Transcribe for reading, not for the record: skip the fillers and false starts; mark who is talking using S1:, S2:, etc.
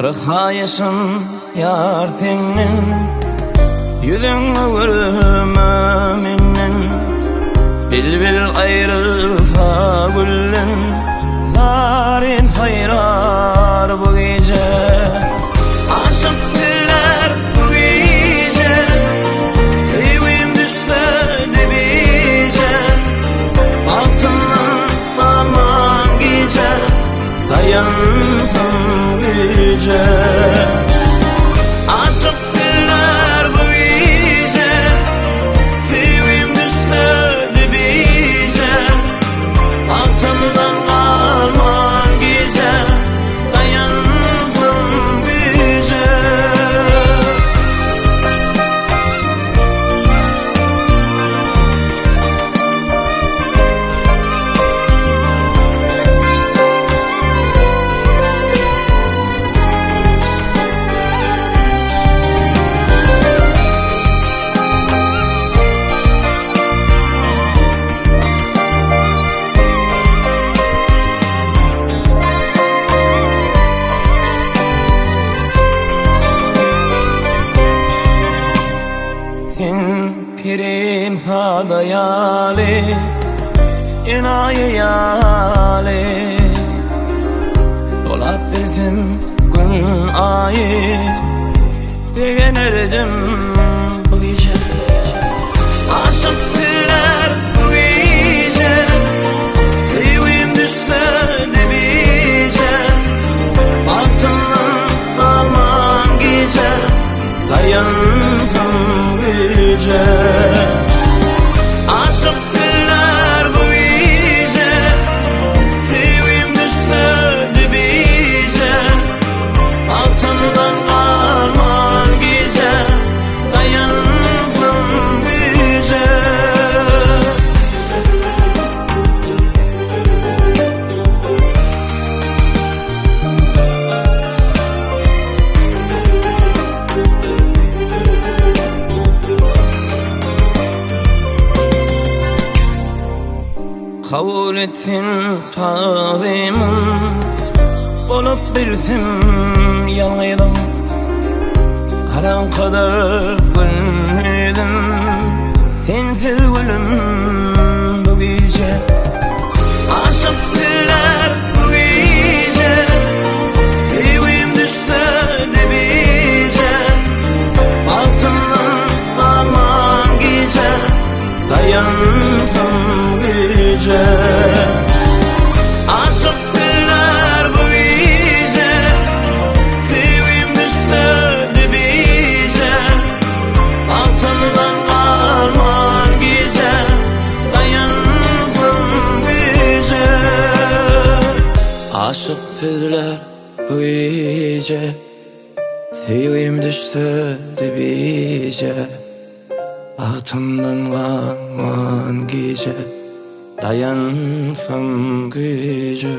S1: Bir haýyşym ýar senden Ýüzüň öwürme menden Bilbil aýrylsa gülden Zaryn saýrar bu gije Aşyk sizler bu gije Söýgim düşse dibije Bagtymdan galman gije Daýansam güýje Aşyk sizler bu gije Söýgim düşse dibije Bagtymdan galman gije Daýansam güýje. Sen pirim sada ýaly, enaýy ýaly Dolap bilsem gün aýy Begenerdim bu gije Aşyk sizler bu gije Söýgim düşse dibije Bagtymdan galman gije Daýansam güýje Aşyk sizler bu gije Söýgim düşse dibije Bagtymdan galman gije Daýansam güýje. Kabul etsin tazymym Bolup bilsem ýalňyzym Garaňkydyr gündizim Sensiz gülüm bu gije Aşyk sizler bu gije Söýgim düşse dibije Bagtymdan galman gije Daýansam güýje Aşyk sizler bu gije Söýgim düşse dibije Bagtymdan galman gije Daýansam güýje Aşyk sizler bu gije Söýgim düşse dibije Bagtymdan galman gije Daýansam güýje.